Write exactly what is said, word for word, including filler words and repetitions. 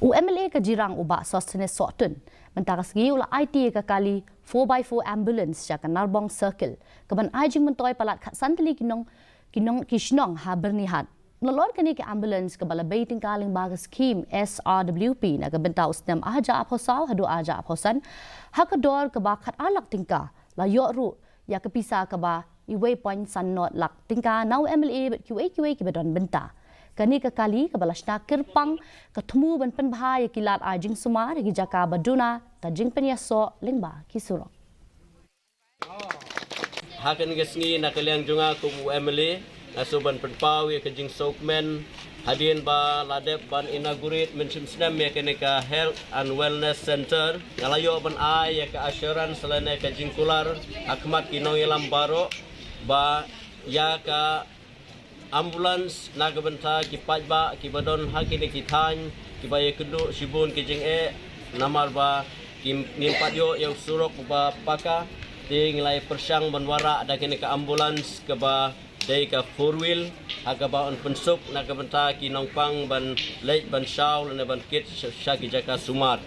U M L A ka Jirang u Bah Sosthenes Sohtun mynta ka sngi u la aiti ïa ka kali four by four ambulance sha ka Narbong Circle ka ban ai jingmyntoi palat khatsan tylli ki nong ki nong ki shnong ha Byrnihat. Nalor kane ka ambulance kaba la bei tyngka lyngba ka skhim S R W P na ka bynta u snem arhajar arphew saw haduh arhajar arphew san ha ka dor kaba khatar lak tyngka, la ïoh ruh ïa ka pisa kaba uwei point san not lak tyngka na u M L A bad kiwei kiwei kiba don bynta. Kane ka kali kaba la shna kyrpang ka thmu ban pynbha ïa ki lad ai jingsumar ïa ki jaka ba duna ka jingpynïasoh lyngba ki surok. Ha kane ka sngi na ka liang jong nga kum u M L A, nga shu ban pynpaw ïa ka jingsngewkmen hadien ba la dep ban inaugurate mynshem snem ïa kane ka Health and Wellness Center. Nga la ïoh ban ai ïa ka assurance lane ka jingkular ha khmat ki nongïalam baroh ba ïa ka ambulance na ka bynta ki paidbah kiba don ha kine ki thaiñ kiba ïakynduh shibun ki jingeh namar ba kim, ngim pat ïoh ïa u surok ba paka. Te ngi la ïa pyrshang ban wanrah da kine ka ambulance kaba dei ka four wheel ha kaba yn pynsuk na ka bynta ki nongpang ban leit ban shaw lane ban kit sha, sha ki jaka sumar.